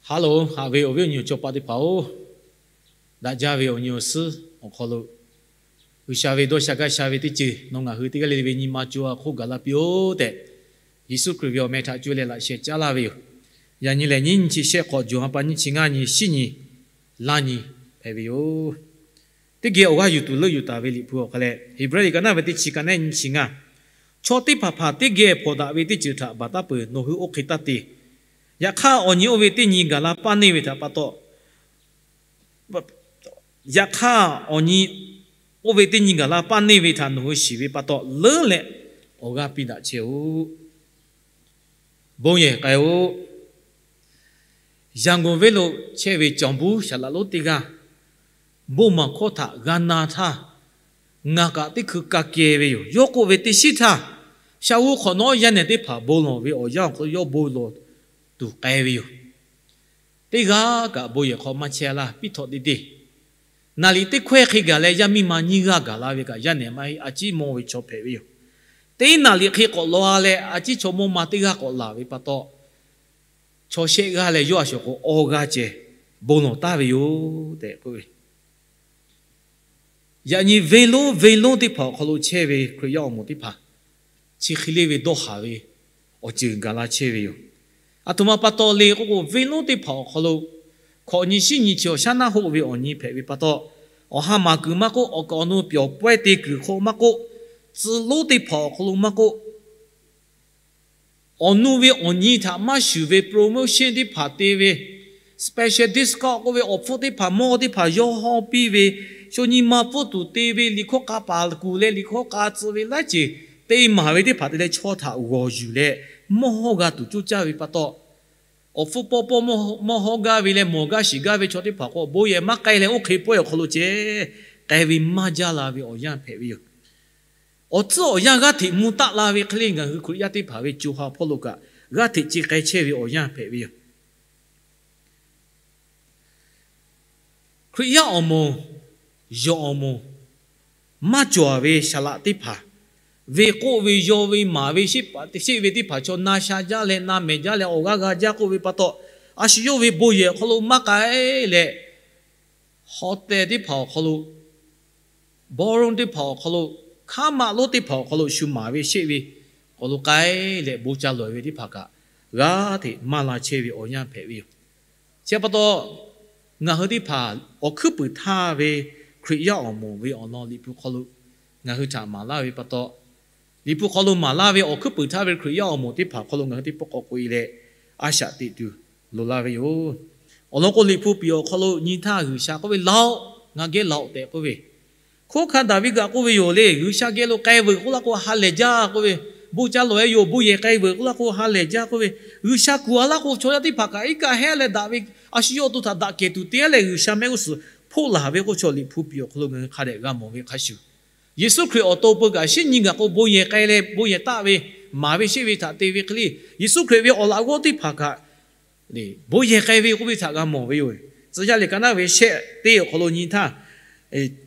Haˉ loˬ, haꞈ ve awˬ viˉ awˬ nyi awˬ cawˇ paˆ teˇ hpaˍ-oˬ, daꞈ jaˇ ve awˬ nyi awˬ suhˉ awˬ hk'aw lo, G'uiˬsha ve dawˇ sha gaˇ sha ve teˇ ceuˬ nawˬ ngaˬ hui teˇ g'aˇ le le ve nyi ma co ha hk'oˆ gaˬ la piˇ-oˆ tehꞈ, Yeˍsuˆ Hkriꞈ ve awˬ meh htaꞈ co leh laꞈ sheh caˉ laˇ ve yoˬ. Yaꞈ nyi lehˬ, nyiˇ nyi chi shehˆ k'awꞈ jawˬ ha pa nyiˇ chi ngaˇ nyi shiˉ nyi laˇ nyi hpehꞈ ve yoˬ. Teˇ geh awˬ g'aˇ yuˬ tuˬ leuˆ yuˬ taˍ ve Liꞈ hpu awˬ hk'aw leh, Heˍbrehˇ liꞈ ka naˇ ve teˇ chi ka nehˉ nyiˇ chi ngaˇ, chaw teˇ hpaˍ hpaˍ teˇ geh hpawnˬ daꞈ ve teˇ ceuˬ htaꞈ baˬ taˉ peuˬ, nawˬ hui oˇ hk'e taˇ te. Yaꞈ hk'aˇ, awˬ nyi oˇ ve teˇ nyi gaˬ la paˇ neˇ ve htaꞈ pa taw, yaꞈ hk'aˇ, awˬ nyi oˇ ve teˇ nyi gaˬ la paˇ neˇ ve htaꞈ nawˬ hui shiˍ ve pa taw, leuˉ leh awˬ g'aˇ piˇ daꞈ chehˇ-oˆ. Bon yehˬ k'ai-oˆ. Yangon venˇ lo chehˇ ve cawˬ buˇ shaˍ laꞈ lonˉ teˇ g'aˇ, bon maˍ hkawˇ htaꞈ g'a na htaˇ, ngaˬ kaꞈ teˇ hkui ka keh ve yoˬ. Yawˇ k'oˆ ve, teˇ shiˉ htaˇ, sha g'uˇ hk'awꞈ nawˉ yaˇ nehˬ teˇ hpaˍ bon lawˬ ve awˬ yanˇ awˬ hk'aw lo yawˇ bon lawˬ tuˬ k'ai ve yoˬ. Teˇ g'aˇ kaꞈ bon yehˬ hk'aw maˇ chehˇ laˇ, piˇ htawꞈ te te. Naˍ liꞈ teˇ hkawehˇ hk'e gaˬ leh, yaˇ miˇ ma nyiˇ g'aˇ gaˬ la ve kaꞈ, yaˇ nehˬ maˇ heˆ, a ciˉ mawˇ ve chaw hpehꞈ ve yoˬ. Teˇ naˍ liꞈ hk'e k'awꞈ law-a leh, a ciˉ chaw mawˇ ma teˇ g'aˇ k'awꞈ laˬ ve pa taw, chaw shehˆ g'aˇ leh yawˇ a shuˍ k'o awˇ g'aˇ ceh bon lawˬ taˍ ve yoˬ tehꞈ k'oˆ ve. Yaꞈ nyi venˇ lonˉ venˇ lonˉ teˇ hpaˍ awˬ hk'aw lo chehˇ ve Hkriꞈ yaˇ awˬ moˍ teˇ hpaˍ, chi hk'e le ve dawˇ haˍ ve awˬ ceuˬ gaˬ la chehˇ ve yoˬ. Aˬ htoꞈ ma pa taw le k'oˆ k'o, venˇ lonˉ teˇ hpaˍ awˬ hk'aw lo hkawꞈ nyi shiˉ nyi chi awˬ shaˉ naˆ hoˆ ve awˬ nyi hpehꞈ ve pa taw, awˬ ha maˍ kuiˬ maˇ k'oˆ, awˬ kaˍ awˬ nu pyawˬ pawehˇ te kuiˬ hk'oˆ maˇ k'oˆ, tcuh lonˉ teˇ hpaˍ awˬ hk'aw lo maˇ k'oˆ, awˬ nu ve awˬ nyi htaꞈ maˇ shuˍ ve promotion teˇ hpaˍ te ve, special discount k'oˆ ve, awˬ hpfuhˇ teˇ hpaˍ mawˇ teˇ hpaˍ yawˇ hawˇ piˇ ve, sho nyi ma pfuhˇ tuˬ te ve, liꞈ hkawˇ k'a paˍ kuˬ leh liꞈ hkawˇ k'a tcuh ve laiˉ ceuˬ te maˍ ve teˇ hpaˍ te leh chaw htaꞈ g'awˬ yuˬ leh mawˇ hawˇ g'a tuˬ coˇ caˇ ve pa taw, awˬ hpfuhˇ pawˆ pawˆ mawˇ hawˇ gaˇ ve leh mawˬ gaˇ shiˍ gaˇ ve chaw teˇ hpaˍ k'o, bon yehˬ maˇ k'ai leh oˇ hk'e pawehˇ awˬ hk'aw lo ceh k'ai ve maˇ jaˇ la ve awˬ yanˇ hpehꞈ ve yoˬ. Awˬ tcuhˉ awˬ yanˇ g'aˇ hteꞈ mvuh taˆ la ve hk'e le, ngaˬ hui Hkriꞈ yaˇ teˇ hpaˍ ve co ha hpawˇ lo kaꞈ g'aˇ hteꞈ ce k'ai chehˇ ve awˬ yanˇ hpehꞈ ve yoˬ. Hkriꞈ yaˇ awˬ moˍ, yawˬ awˬ moˍ maˇ cawˬ ve saˍ laꞈ teˇ hpaˍ, ve k'oˆ ve yaw ve maˍ ve sheˆ paˍ sheˆ ve teˇ hpaˍ chaw na sha jaˇ leh na mehˍ jaˇ leh awˬ g'aˇ g'a jaˇ k'oˆ ve pa taw, a shu yawˇ ve bon yehˬ awˬ hk'aw lo maˇ k'ai leh, hotel teˇ hpaˍ awˬ hk'aw lo, ballroom teˇ hpaˍ awˬ hk'aw lo, hkaˉ maˆ lonˉ teˇ hpaˍ awˬ hk'aw lo shu maˍ ve sheˆ ve awˬ hk'aw lo k'ai leh bon ca lawˬ ve teˇ hpaˍ kaꞈ g'aˇ hteꞈ maˇ la chehˇ ve awˬ yanˇ hpehꞈ ve yoˬ. Chi pa taw, ngaˬ hui teˇ hpaˍ awˬ hkuiˉ puiˍ htaˇ ve Hkriꞈ yaˇ awˬ moˍ ve awˬ lawn Liꞈ hpu hk'aw lo ngaˬ hui htaꞈ maˍ laˇ ve pa taw, Liꞈ hpu hk'aw lo maˍ laˇ ve awˬ hkuiˉ puiˍ htaˇ ve Hkriꞈ yaˇ awˬ moˍ teˇ hpaˍ hk'aw lo ngaˬ hui teˇ pawˆ k'awꞈ k'oꞈ e leh a shaꞈ teꞈ tuˬ loˍ laˇ ve yoˬ. Awˬ lawn k'o, Liꞈ hpu piˍ awˬ hk'aw lo nyi htaˇ G'uiˬsha k'oˆ ve, Laˬ-oꞈ, ngaˬ geh laˬ-oꞈ tehꞈ k'oˆ ve, hk'oˆ hkanˇ Daˍviˆ kaꞈ k'oˆ ve yoˬ le, G'uiˬsha geh lo k'ai veuˬ k'oˆ laˇ k'o ha lehˬ jaˇ k'oˆ ve, bon ca lawˬ-e yoˬ, bon yehˬ k'ai veuˬ k'oˆ laˇ k'o ha lehˬ jaˇ k'oˆ ve, G'uiˬsha kuˬ-a laˇ k'o chaw yaˇ teˇ hpaˍ kaꞈ iˉ kaˆ hehˉ leh daꞈ ve, a shu yawˇ awˬ to htaꞈ daꞈ kehˬ tuˬ te-a leh G'uiˬsha mehˆ g'uˇ suhˍ hpoˆ laˬ ve k'oˆ chaw Liꞈ hpu piˍ awˬ hk'aw lo ngaˬ hui hk'a dehꞈ g'a mawˬ ve hk'a shuˍ, Yeˍsuˆ Hkriꞈ awˬ to peu kaꞈ shiˉ nyi gaˬ k'o bon yehˬ k'ai leh bon yehˬ taˆ ve, maˍ ve sheˆ ve htaꞈ te ve hk'e le, Yeˍsuˆ Hkriꞈ ve awˬ laꞈ g'awˇ teˇ hpaˍ kaꞈ bon yehˬ k'ai ve k'oˆ ve htaꞈ g'a mawˬ ve yoˬ. Tcuh yaˇ liꞈ ka naˇ ve shehˆ teˇ awˬ hk'aw lo nyi htaˇ,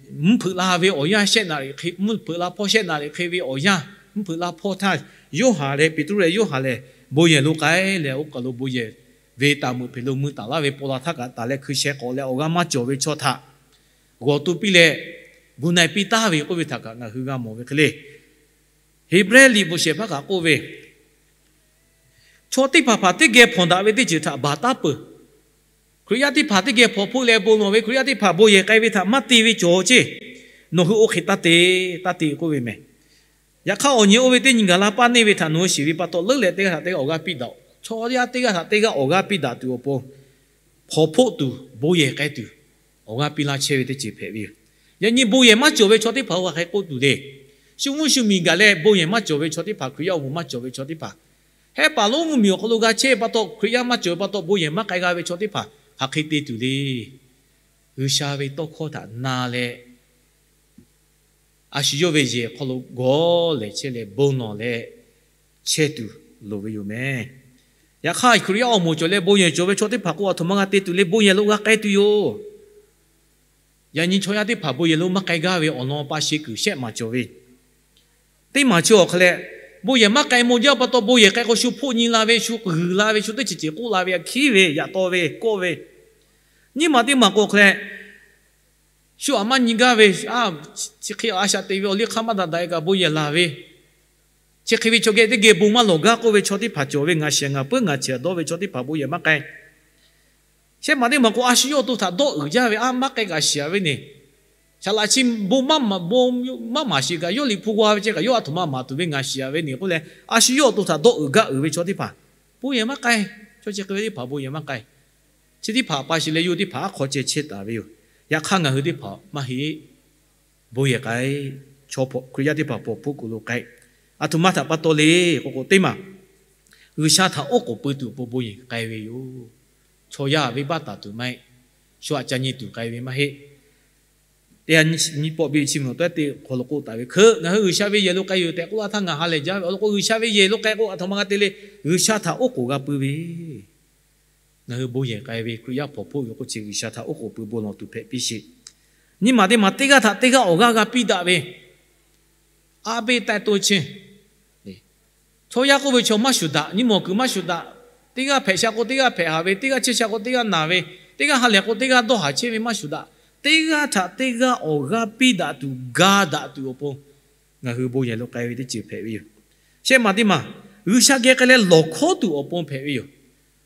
mvuhˇ hpeuꞈ la ve awˬ yanˇ shehˆ naˍ riˍ hk'e, mvuhˇ hpeuꞈ la hpawˇ shehˆ naˍ riˍ hk'e ve awˬ yanˇ, mvuhˇ hpeuꞈ la hpawˇ htaˇ, Yoˇhanˬ leh Peˍtruˆ leh Yoˇhanˬ lehˬ bon yehˬ lo k'ai leh oˇ kaˬ lo bon yehˬ ve taˍ meuꞈ hpeꞈ lo mui taˍ laˇ ve paw la htaˇ kaꞈ taˍ leh hkui sheh k'awꞈ leh awˬ g'aˇ maˇ cawˬ ve chaw htaꞈ g'awˬ tu piˇ leh, gu na-e piˇ taˍ ve k'oˆ ve htaꞈ kaꞈ ngaˬ hui g'a mawˬ ve hk'e le. Heˍbrehˇ liꞈ bvuhꞈ shehˍ hpaˇ kaꞈ k'oˆ ve, Chaw teˇ hpaˍ hpaˍ teˇ geh hpawnˬ daꞈ ve teˇ ceuˬ htaꞈ baˬ taˉ peuˬ. Hkriꞈ yaˇ teˇ hpaˍ teˇ geh hpawnˬ hpoˆ leh bon lawˬ ve, Hkriꞈ yaˇ teˇ hpaˍ bon yehˬ k'ai ve htaꞈ maˇ te ve cawˬ ceˇ. Nawˬ hui oˇ hk'e taˇ te, taˇ te k'oˆ ve meh. Yaꞈ hk'aˇ, awˬ nyi oˇ ve teˇ nyi gaˬ la paˇ neˇ ve htaꞈ nawˬ hui shiˍ ve pa taw, leuˉ leh teˇ g'aˇ htaꞈ teˇ g'aˇ awˬ g'aˇ piˇ daꞈ-oꞈ. Chaw yaˇ teˇ g'aˇ htaꞈ teˇ g'aˇ awˬ g'aˇ piˇ daꞈ tuˬ awˬ pon, hpawnˬ hpoˆ tuˬ, bon yehˬ k'ai tuˬ, awˬ g'aˇ piˇ laˇ chehˇ ve teˇ ceuˬ hpehꞈ ve yoˬ. Yaꞈ nyi bon yehˬ maˇ cawˬ ve chaw teˇ hpaˍ-oˬ, hk'aˬ hk'e k'oˆ tuˬ le. Shu mvuhˇ shu miˬ gaˬ leh bon yehˬ maˇ cawˬ ve chaw teˇ hpaˍ, Hkriꞈ yaˇ awˬ moˍ maˇ cawˬ ve chaw teˇ hpaˍ, hehˉ paˍ lonˉ mvuhˇmiˬ awˬ hk'aw lo g'a chehˇ ve pa taw, Hkriꞈ yaˇ maˇ cawˬ ve pa taw bon yehˬ maˇ k'ai g'a ve chaw teˇ hpaˍ hk'aˬ hk'e te tuˬ le. G'uiˬsha ve tawˇ hkawˇ htaꞈ na leh, a shu yawˇ ve yehˬ hk'aw lo gawˬ lehˬ chehˇ leh bon lawˬ leh chehˇ tuˬ loˍ ve yoˬ meh. Yaꞈ hk'aˇ, Hkriꞈ yaˇ awˬ moˍ cawˬ leh bon yehˬ cawˬ ve chaw teˇ hpaˍ k'o, aˬ htoꞈ ma g'a te tuˬ le, bon yehˬ lo g'a k'ai tuˬ yoˬ. Yaꞈ nyi chaw yaˇ teˇ hpaˍ bon yehˬ lo maˇ k'ai gaˇ ve awˬ lawn pa sheˍ kuiˬ shehˆ maˬ cawˬ ve, teˇ maˬ chi awˬ hk'a leh Bon yehˬ maˇ k'ai mawˬ jaˇ pa taw, bon yehˬ k'ai k'o, shu hpoˆ nyi la ve, shu g'uiˬ la ve, shu teˇ ceuˬ ceuˬ k'oˆ la ve, a hkiˉ ve, yaꞈ taw ve, kawˆ ve, nyiˇ maˬ teˇ maˬ k'o hk'e leh, shu aꞈ maˇ nyi gaˇ ve, chi hk'e a shaꞈ teꞈ ve awˬ liˇ hk'aˇ maˇ daꞈ daꞈ e kaꞈ bon yehˬ laˬ ve, chi hk'e ve chaw geh teˇ geh bon maˇ lawˬ gaˇ k'oˆ ve chaw teˇ hpaˍ cawˬ ve, ngaˬ shiˍ ngaˬ puiˉ ngaˬ chi aꞈ dawˇ ve chaw teˇ hpaˍ bon yehˬ maˇ k'ai. Shehˆ maˬ teˇ maˬ k'o, a shu yawˇ awˬ to htaꞈ dawˇ uiˍ jaˇ ve, a maˇ k'ai kaꞈ shiˍ a ve ne. Shaˍ laꞈ chi bon maˇ maˍ shiˍ kaꞈ, yawˇ a htoꞈ ma maˍ tuˬ ve ngaˬ shiˍ a ve ne k'oˆ leh, a shu yawˇ awˬ to htaꞈ dawˇ uiˍ gaˇ uiˍ ve chaw teˇ hpaˍ, bon yehˬ maˇ k'ai. Chaw chi hk'e ve teˇ hpaˍ bon yehˬ maˇ k'ai. Chi teˇ hpaˍ pa shiˍ leh yawˇ teˇ hpaˍ aˉ hk'aw ceh chehˇ taˍ ve yoˬ. Yaꞈ hk'aˇ ngaˬ hui teˇ hpaˍ maˇ heˆ. Bon yehˬ k'ai. Chaw hpaw Hkriꞈ yaˇ teˇ hpaˍ hpaw hpoˆ kuiˬ lo k'ai. A htoꞈ ma htaꞈ pa taw le k'o k'o, teˇ maˬ G'uiˬsha htaꞈ oˉ k'oˍ pui tuˬ awˬ pon bon yehˬ k'ai ve yoˬ. Chaw yaˇ venˇbaˆ taˍ tuˬ maˇ heˆ. Shu aꞈ ca nyi tuˬ k'ai ve maˇ heˆ. Teˇ ha nyi pawˆ biˇ chi mvuhˬ tawehˉ teˇ hk'aw lo k'oˆ taˍ ve, Hkeuꞈ, ngaˬ hui G'uiˬsha ve yehˬ lo k'ai yoˬ tehꞈ k'oˆ laˇ htaˇ, ngaˬ ha lehˬ jaˇ ve awˬ lawn k'o, G'uiˬsha ve yehˬ lo k'ai k'o, a htoꞈ ma g'a te le. G'uiˬsha htaꞈ oˉ k'oˍ g'a pui ve. Ngaˬ hui bon yehˬ k'ai ve Hkriꞈ yaˇ hpaw hpoˆ ve k'oˆ chi G'uiˬsha htaꞈ oˉ k'oˍ pui bon lawˬ tuˬ hpehꞈ piˇ sheˍ. Nyiˇ maˬ teˇ maˬ teˇ g'aˇ htaꞈ teˇ g'aˇ awˬ g'aˇ g'a piˇ daꞈ ve, a beˆ taiˇ to chi, chaw yaˇ k'oˆ ve chaw maˇ shuˍ daꞈ, nyiˇ mawˬ kuiˬ maˇ shuˍ daꞈ. Teˇ g'aˇ hpehꞈ sha k'o teˇ g'aˇ hpehꞈ haˍ ve, teˇ g'aˇ chehˇ sha k'o teˇ g'aˇ naˬ ve, teˇ g'aˇ ha lehˬ k'o teˇ g'aˇ dawˇ haˍ chehˇ ve maˇ shuˍ daꞈ. Teˇ g'aˇ htaꞈ teˇ g'aˇ awˬ g'aˇ piˇ daꞈ tuˬ, ga daꞈ tuˬ awˬ pon ngaˬ hui bon yehˬ lo k'ai ve teˇ ceuˬ hpehꞈ ve yoˬ. Shehˆ maˬ teˇ maˬ G'uiˬsha geh k'ai leh lawˬ hkawˉ tuˬ awˬ pon hpehꞈ ve yoˬ.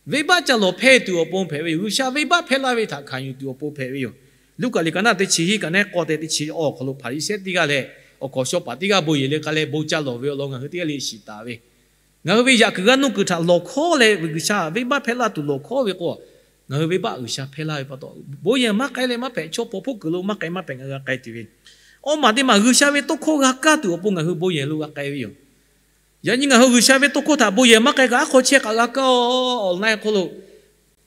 Venˇbaˆ ca lawˬ hpehˇ tuˬ awˬ pon hpehꞈ ve yoˬ. G'uiˬsha venˇbaˆ hpehˇ laˇ ve htaꞈ hkanˍ yuˬ tuˬ awˬ pon hpehꞈ ve yoˬ. Luˉkaꞈ liꞈ ka naˆ teˇ chi hiˉ ka naˆ k'awˇ teh teˇ chi awˬ hk'aw lo Hpaˍriˍsehˇ teˇ g'aˇ leh awˬ hkawnˍ shaw paˍ teˇ g'aˇ bon yehˬ leh k'ai leh bon ca lawˬ ve awˬ lawn ngaˬ hui teˇ g'aˇ le shiˍ taˍ ve, ngaˬ hui ve yaꞈ kuiˬ g'aˇ nuˇ kuiˬ htaꞈ lawˬ hkawˉ leh G'uiˬsha venˇbaˆ hpehˇ laˇ tuˬ lawˬ hkawˉ ve k'o, ngaˬ hui venˇbaˆ G'uiˬsha hpehˇ laˇ ve pa taw, bon yehˬ maˇ k'ai leh maˇ hpehꞈ, chaw hpaw hpoˆ kuiˬ lo maˇ k'ai maˇ hpehꞈ, ngaˬ hui g'a k'ai tuˬ ve. Awˇ maˬ teˇ maˬ G'uiˬsha ve tawˇ hkawˇ g'a kaˇ tuˬ awˬ pon ngaˬ hui bon yehˬ lo g'a k'ai ve yoˬ. Yaꞈ nyi ngaˬ hui G'uiˬsha ve tawˇ hkawˇ htaꞈ bon yehˬ maˇ k'ai kaꞈ, aˉ hk'aw chehˇ kaꞈ g'a kaˇ online hk'aw lo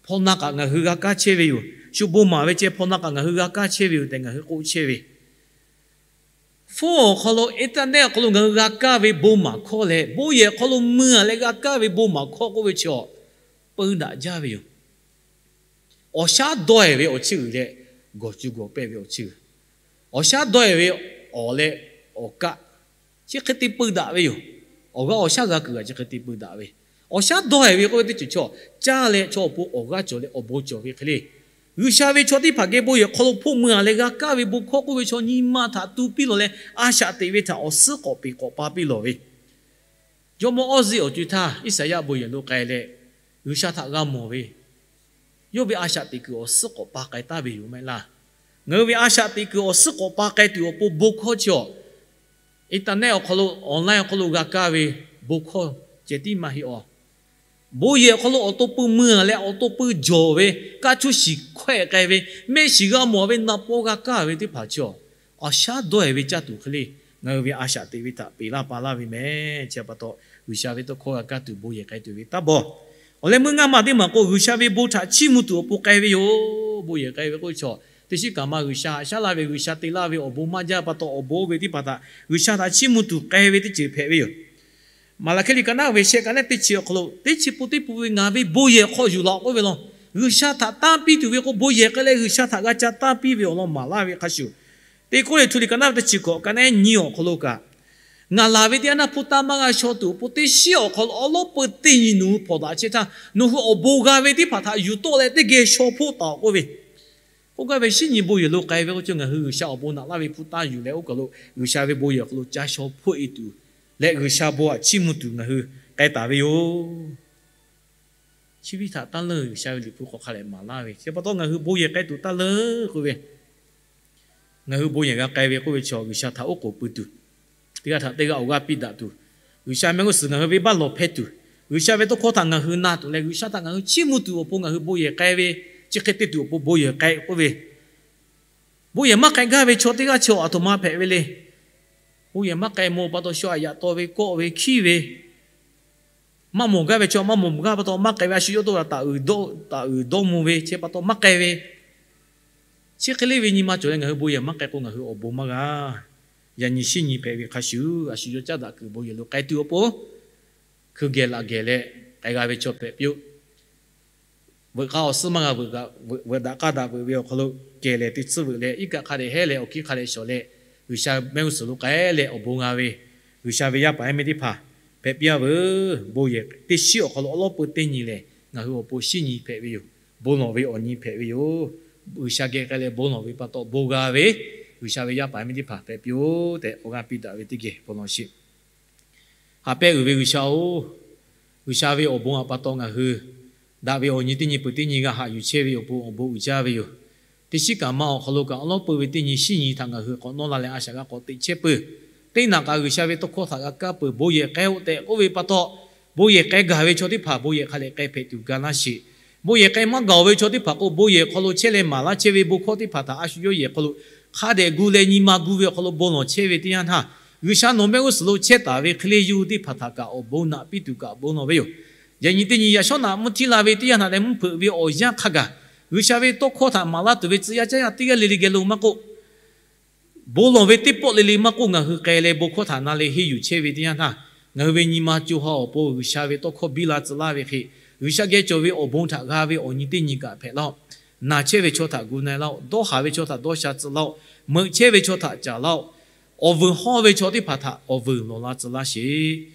hpaw na kaꞈ ngaˬ hui g'a kaˇ chehˇ ve yoˬ. Shu bon maˍ ve ceh hpaw na kaꞈ ngaˬ hui g'a kaˇ chehˇ ve yoˬ tehꞈ ngaˬ hui k'oˆ chehˇ ve, phone awˬ hk'aw lo, internet awˬ hk'aw lo ngaˬ hui g'a kaˇ ve bon maˍ hkawˇ leh bon yehˬ hk'aw lo mui a leh g'a kaˇ ve bon maˍ hkawˇ k'oˆ ve chi awˬ peu daꞈ jaˇ ve yoˬ. Awˬ shaˉ dawˇ e ve awˬ chiˇ uiˍ leh gawˬ cuˇ gawˬ pehˇ ve awˬ chiˇ uiˍ, awˬ shaˉ dawˇ e ve awˬ leh awˬ kaˆ chi hk'e te peu daꞈ ve yoˬ. Awˬ g'aˇ awˬ shaˉ g'a kuiˬ g'a chi hk'e te peu daꞈ ve, awˬ shaˉ dawˇ e ve k'oˆ ve teˇ ceuˬ chaw caˇ leh chaw awˬ pon awˬ g'aˇ cawˬ leh awˬ bon cawˬ ve hk'e le. G'uiˬsha ve chaw teˇ hpaˍ geh bon yehˬ hk'aw lo hpoˆ mui a leh g'a kaˇ ve bon hkawˇ k'oˆ ve chaw nyi ma htaꞈ tu piˇ lawˬ leh a shaꞈ teꞈ ve htaꞈ awˬ suhˉ k'awꞈ peˍ k'awꞈ pa piˇ lawˬ ve. Jawˇmawˇ Awˇziˆ awˬ co e htaˇ Iˉsaˍyaˆ bon yehˬ lo k'ai leh G'uiˬsha htaꞈ g'a mawˬ ve, yawˇ ve a shaꞈ teꞈ kuiˬ awˬ suhˉ k'awꞈ pa k'ai taˍ ve yoˬ maˇ heˆ laˇ. Ngaˬ hui ve a shaꞈ teꞈ kuiˬ awˬ suhˉ k'awꞈ pa k'ai tuˬ awˬ pon bon hkawˇ chi awˬ, internet awˬ hk'aw lo, online awˬ hk'aw lo g'a kaˇ ve bon hkawˇ ceh tiˉ maˇ heˆ awˬ. Bon yehˬ awˬ hk'aw lo awˬ to pui mui a leh awˬ to pui jawˬ ve, kaˇ cuˇ shiˍ hkawehˆ k'ai ve, mehˆ shiˍ g'a mawˬ ve, naˍ paw g'a kaˇ ve teˇ hpaˍ chi awˬ, awˬ shaˉ dawˇ e ve caˇ tuˬ hk'e le. Ngaˬ hui ve a shaꞈ teꞈ ve htaꞈ peˍ laˇ pa laˇ ve mehˍ. Chi pa taw G'uiˬsha ve tawˇ hkawˇ g'a kaˇ tuˬ bon yehˬ k'ai tuˬ ve taˇ bawˬ. Awˬ leh meuˇ ngaˇ maˬ teˇ maˬ k'o, G'uiˬsha ve bon htaꞈ chiˇ mvuh tuˬ awˬ pon k'ai ve yoˬ. Bon yehˬ k'ai ve k'oˆ ve chaw, teˇ shiˉ kaꞈ ma G'uiˬsha haꞈ shaˉ laˇ ve G'uiˬsha te laˇ ve awˬ bon maˇ jaˇ pa taw, awˬ bon oˇ ve teˇ hpaˍ htaꞈ G'uiˬsha htaꞈ chiˇ mvuh tuˬ k'ai ve teˇ ceuˬ hpehꞈ ve yoˬ. Maˍlaˍhkiˆ liꞈ ka naˆ ve shehˆ ka naˆ teˇ chi awˬ hk'aw lo, teˇ chi pun teˇ pun ve ngaˬ ve bon yehˬ hk'aw yuˬ laˬ k'oˆ ve law, G'uiˬsha htaꞈ tanˇ piˇ tuˬ ve k'o, bon yehˬ k'ai leh G'uiˬsha htaꞈ g'a ca tanˇ piˇ ve awˬ lawn maˍ laˇ ve hk'a shuˍ, Teˇ Kawˇrenˍhtuˆ liꞈ ka naˆ ve teˇ chi hkawꞈ ka naˆ nyi awˬ hk'aw lo kaꞈ, ngaˬ laˬ ve teˇ a naˆ hpu taˇ maˇ g'a shaw tuˬ awˬ pon teˇ shiˉ awˬ hk'aw lo awˬ lawˉ peu teˇ nyi nawˬ hui hpawnˬ daꞈ chehˇ htaˇ, nawˬ hui awˬ bon g'a ve teˇ hpaˍ htaꞈ yuˬ tawˆ leh teˇ geh shaw hpoˆ taˍ-oꞈ k'oˆ ve. K'oˆ gaˇ ve, shinˉ nyi bon yehˬ lo k'ai ve k'o, ngaˬ hui G'uiˬsha awˬ bon naꞈ laˇ ve hpu taˇ yuˬ leh oˇ kaˬ lo G'uiˬsha ve bon yehˬ awˬ hk'aw lo ca shaw hpoˆ e tuˬ leh G'uiˬsha bon htaꞈ chiˇ mvuh tuˬ ngaˬ hui k'ai taˍ ve yoˬ. Chi ve htaꞈ taˇ leuˆ G'uiˬsha ve Liꞈ hpu hk'aw hk'a leh maˍ laˇ ve chi pa taw, ngaˬ hui bon yehˬ k'ai tuˬ taˇ leuˆ k'oˆ ve, ngaˬ hui bon yehˬ g'a k'ai ve k'oˆ ve chaw, G'uiˬsha htaꞈ oˉ k'oˍ pui tuˬ, teˇ g'aˇ htaꞈ teˇ g'aˇ awˬ g'aˇ piˇ daꞈ tuˬ, G'uiˬsha mehˆ g'uˇ suhˍ ngaˬ hui venˇbaˆ lawˬ hpehˇ tuˬ, G'uiˬsha ve tawˇ hkawˇ htaꞈ ngaˬ hui na tuˬ leh G'uiˬsha htaꞈ ngaˬ hui chiˇ mvuh tuˬ awˬ pon ngaˬ hui bon yehˬ k'ai ve, chi hk'e te tuˬ awˬ pon bon yehˬ k'ai k'oˆ ve, bon yehˬ maˇ k'ai gaˇ ve chaw teˇ g'aˇ chi awˬ, aˬ htoꞈ ma hpehꞈ ve le. Bon yehˬ maˇ k'ai mawˬ pa taw, shu aꞈ yaꞈ taw ve, kawˆ ve, hkiˉ ve, maˇ mawˬ gaˇ ve chaw maˇ mawˬ gaˇ pa taw maˇ k'ai ve, a shu yawˇ to taꞈ uiˍ dawˇ mvuh ve chi pa taw maˇ k'ai ve, chi hk'e le ve nyi ma cawˬ leh ngaˬ hui bon yehˬ maˇ k'ai k'o, ngaˬ hui awˬ bon maˇ g'a. Yaꞈ nyi shinˉ nyi hpehꞈ ve hk'a shuˍ, a shu yawˇ caˉ daꞈ kuiˬ bon yehˬ lo k'ai tuˬ awˬ pon hkui geh laꞈ geh leh k'ai g'a ve chaw hpehꞈ piˇ-oˆ. Veuꞈ k'aˇ awˬ suhˉ maˇ g'a veuꞈ daꞈ k'aˇ daꞈ veuꞈ ve awˬ hk'aw lo kehˬ lehˬ te tsuhˇ veuꞈ leh, iˉ kaˆ hk'a dehꞈ hehˉ leh awˬ hkiˉ hk'a dehꞈ shawˍ leh, G'uiˬsha mehˆ g'uˇ suhˍ lo k'ai leh awˬ bon g'a ve, G'uiˬsha ve yaˇ paˍ yaˇ miˇ teˇ hpaˍ hpehꞈ piˇ-a veuˬ. Bon yehˬ teˇ shiˉ awˬ hk'aw lo awˉ lawˉ peu teˇ nyi lehˬ, ngaˬ hui awˬ pon shinˉ nyi hpehꞈ ve yoˬ. Bon lawˬ ve awˬ nyi hpehꞈ ve yoˬ. G'uiˬsha geh k'ai leh bon lawˬ ve pa taw bon g'a ve, G'uiˬsha ve yaˇ paˍ miˇ teˇ hpaˍ hpehꞈ piˇ-oˆ tehꞈ awˬ g'aˇ piˇ daꞈ ve teˇ geh bon lawˬ sheˍ. Haꞈ pehnˇ uiˍ ve G'uiˬsha-oˬ, G'uiˬsha ve awˬ bon htaꞈ pa taw ngaˬ hui daꞈ ve awˬ nyi teˇ nyi peuˬ teˇ nyi g'a haꞈ yuˬ chehˇ ve awˬ pon awˬ bon uiˍ jaˇ ve yoˬ. Teˇ shiˉ kaꞈ ma awˬ hk'aw lo kaꞈ awˉ lawˉ peu ve teˇ nyi shinˉ nyi htaꞈ ngaˬ hui k'awꞈ nawˇ la leh a shaꞈ g'a k'awꞈ teꞈ chehˇ peuˬ. Teˇ naꞈ kaꞈ G'uiˬsha ve tawˇ hkawˇ htaꞈ g'a kaˇ peuˬ. Bon yehˬ k'ai-oˆ tehꞈ k'oˆ ve pa taw, bon yehˬ k'ai gaˬ ve chaw teˇ hpaˍ bon yehˬ hk'a dehꞈ k'ai hpehꞈ tuˬ ga laˇ sheˍ. Bon yehˬ k'ai maˇ gaˬ-oˬ ve chaw teˇ hpaˍ k'o, bon yehˬ hk'aw lo chehˇ leh maˍ laˇ chehˇ ve bon hkawˇ teˇ hpaˍ htaꞈ a shu yawˇ yehˬ hk'aw lo hk'a dehꞈ gu leh nyi ma gu ve awˬ hk'aw lo bon lawˬ chehˇ ve teˇ yanˇ htaˇ, G'uiˬsha nawˬ mehˆ g'uˇ suhˍ lo chehˇ taˍ ve hk'e le yuˬ teˇ hpaˍ htaꞈ kaꞈ awˬ bon naꞈ piˇ tuˬ kaꞈ bon lawˬ ve yoˬ. Yaꞈ nyi teˇ nyi yaꞈ shawˉ naꞈ mvuhˇ htiˇ la ve teˇ yanˇ htaꞈ leh mvuhˇ hpeuꞈ ve awˬ yanˇ hk'a gaˬ, G'uiˬsha ve tawˇ hkawˇ htaꞈ maˍ laˇ tuˬ ve tcuh yaˇ caˉ yaˇ teˇ g'aˇ le le geh lo maˇ k'oˆ, bon lawˬ ve teˇ pawˆ le le maˇ k'oˆ, ngaˬ hui k'ai leh bon hkawˇ htaꞈ na leh henˇ yuˬ chehˇ ve teˇ yanˇ htaˇ, ngaˬ hui ve nyi ma co ha awˬ pon G'uiˬsha ve tawˇ hkawˇ biˇ la tcuh laˇ ve hk'e, G'uiˬsha geh cawˬ ve awˬ bon htaꞈ g'a ve awˬ nyi teˇ nyi kaꞈ hpehꞈ laˇ-oˆ. Naˬ chehˇ ve chaw htaꞈ gu na-e laˇ-oˆ. Dawˇ haˍ ve chaw htaꞈ dawˇ sha tcuh laˇ-oˆ. Meuꞈ chehˇ ve chaw htaꞈ caˍ laˇ-oˆ. Awˬ vuiˬ hawˇ ve chaw teˇ hpaˍ htaꞈ awˬ vuiˬ lawˬ la tcuh laˇ sheˍ.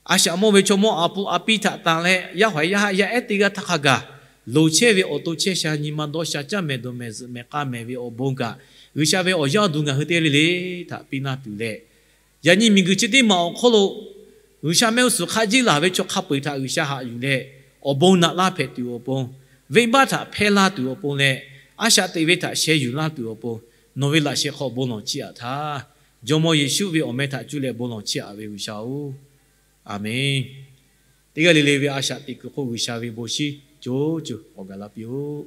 A shaꞈ mawˇ ve chaw mawˇ a pu a piˇ htaꞈ tanˬ leh, yaˇ hawehˍ yaˇ haˆ yaˇ ehˉ teˇ g'aˇ htaˇ hk'a gaˬ loˍ chehˇ ve awˬ to chehˇ sha nyi ma dawˇ sha caˇ mehˍ dawˬ mehˍ zuhꞈ mehˍ k'a mehˍ ve awˬ bon kaꞈ, G'uiˬsha ve awˬ yaˇ awˬ duˬ ngaˬ hui teˇ g'aˇ le le htaꞈ piˇ laˇ tuˬ leh, yaꞈ nyi miˬguiˬ chi teˇ maˬ awˬ hk'oˆ lo G'uiˬsha mehˆ g'uˇ suhˍ hk'a jiˇ laˬ ve chaw hk'a peu-eˬ htaꞈ G'uiˬsha haꞈ yuˬ leh, awˬ bon naꞈ laˇ hpehꞈ tuˬ awˬ pon, venˇbaˆ htaꞈ hpehˇ laˇ tuˬ awˬ pon leh, a shaꞈ teꞈ ve htaꞈ sheh yuˬ laˇ tuˬ awˬ pon, nawˬ ve laꞈ sheh hk'aw bon lawˬ chiˇ aꞈ htaˇ, Jawˇmawˇ Yeˍsuˆ ve awˬ meh htaꞈ cuˇ leh bon lawˬ chiˇ aꞈ ve G'uiˬsha-oˬ, Aˍmenˍ. Teˇ g'aˇ le le ve a shaꞈ teꞈ kuiˬ hk'oˆ G'uiˬsha ve bon shinˉ co co awˬ gaˬ la piˇ-oˆ.